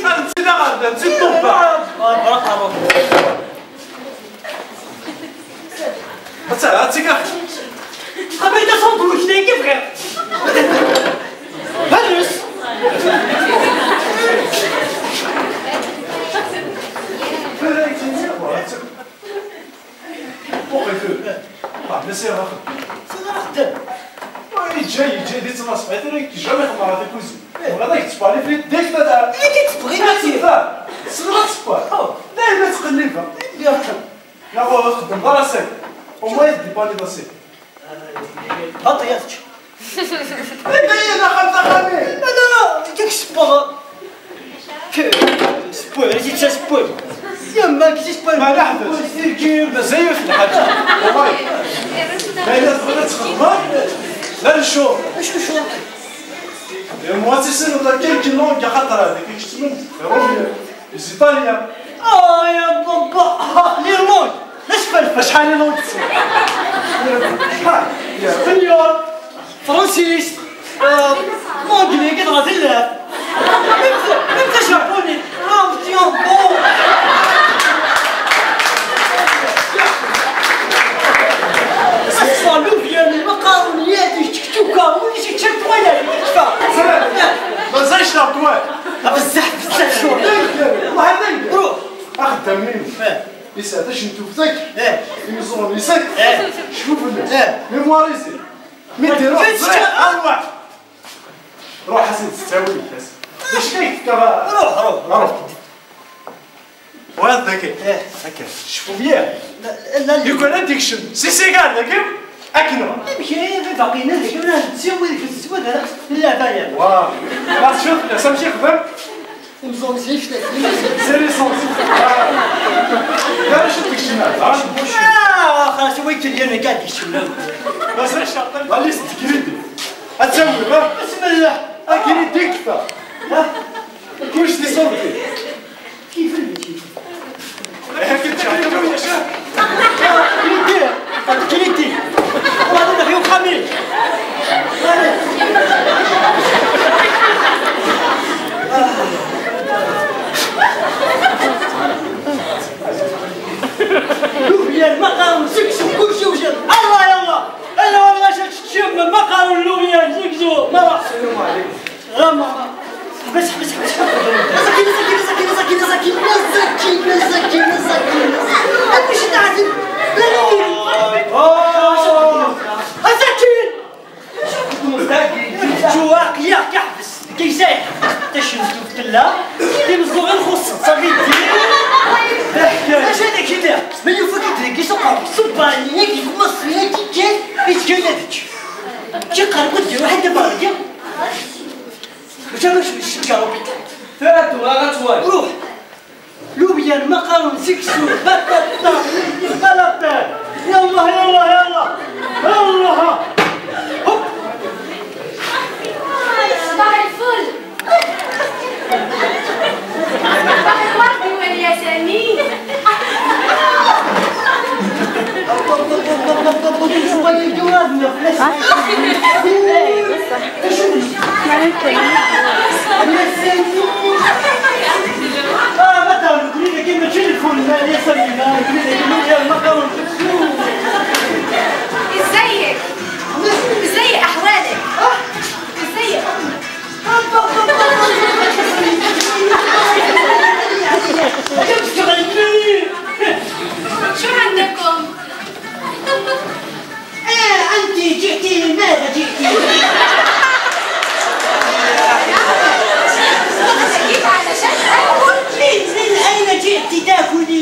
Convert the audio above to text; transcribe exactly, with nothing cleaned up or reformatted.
Ansi d aɣerda, ansi d ṭṭubba. Atta, atta, atta. Xabiṛ, d asandwič, d ayen i bɣiɣ. Hers. Waqil tura. Ṭṭabla sɛiɣ axeddam. Sɛiɣ axeddam. Wa yeǧǧa, yeǧǧa di ttnaṣfa, tura jamais xedmeɣ la cuisine. Bɣiɣ ad ak-d-sparli frit deg tata. Ad ak-d-sparli frit. Tessneḍ ad tessewweḍ? Dayma ttqellibeɣ. Neɣ ur txeddmeḍ ara ass-agi. Au moins ad d-iparli d ass-agi. Baṭi ad teččeḍ. Anda-yi d axxam d axxam-ik? Ala, kik sewweɣ. Sewweɣ, i t-id-sewweɣ. Yemma, kik sewweɣ. Ma neḥbes. Mazal yiwet n lḥaǧa. Wallahi. Ma yella tebɣiḍ ad txedmeḍ, d acu? Acu, acu? Moi, tu sais, dans quelques langues, خاطر هذيك يشتمون. Les Italiens. آه يا بابا، آه، les langues. اش فلفل؟ شحال من وقت؟ شحال؟ يا سنيور. فرنسيس. آه، مونجلي، قد غادي نلعب. انت، انت جابوني. آه، يا بو. الصالوفيا، المقارونيات، التكتوكة، وليتي تشد ولا تدفع. ما زالش تعطوه. بزاف، بزاف شغل. الله يهديك. روح. اخدم منه. يسعد اش نتو فتك؟ ايه. يمزون يسك؟ ايه. شوف الناس. ايه. ميمواريزي. ميدي روح. فين تشتغل؟ اروح. روح اسيدي تستاوي لك اسيدي. اش كاين كذا؟ روح، روح، روح. روح. وين ذكي؟ ايه. هكا. شوفوا مليح. لا، لا، لا. يقول عندك شنو؟ سي سيغار ذاك. اكنوا. يمكن باقيين هذيك ولا نسيو وين كنت تسوى هذا. لا، باين. واه. خلاص شوف، لا سمشي خبر. Nous sommes riches, les filles. C'est l'essence. لا، شو تكشمل؟ آه، خلاص، وين تلي أنا قاعد يكشمل؟ بس إيش شرط؟ لا، ليست كريدي. أتسوي، ها؟ بسم الله. أكريدي كفا. ها؟ كوش دي صوتي. كيف المشي؟ إيه، كنت شاطر يا شيخ. كريدي. كريدي. وهذا دخيل خميس. لوبيا، المقارون، سكسو، كلشي وجد. الله يا الله. الله، والله، شفت الشم، المقارون، لوبيا، سكسو. ما راح. السلام عليكم. غير ما، بس، بس، بس. مساكين، مساكين، مساكين، مساكين، مساكين، مساكين، مساكين، مساكين. أنت شو تعزف؟ لا، لا، لا. آه. مساكين. شواق يا كحبس كيساي. تشنتو في التلا. تيمزو غير خص صافي. اش هذاك هنا؟ ما يفكر تريكي سوق صباني ياك مصري ياك كيف. ايش كاين هذاك؟ كي قال قلت له واحد دابا. واش انا شنو الشكا؟ فاتو راه غتوالي. روح. لوبيا، المقارون، سكسو، بطاطا، فلافل. يلا، يلا، يلا. يلا. هوب. صباح الفل. صباح الورد والياسمين. آه، ما تعاود، قولي لي كلمة تليفون، لا، يا سمينة، قولي لي كلمة، يا المقاومة. ازيك؟ ازي احوالك؟ ازيك؟ شو عندكم؟ آه، أنت جئتي، ماذا جئتي؟ من، من أين جئت تأكلي؟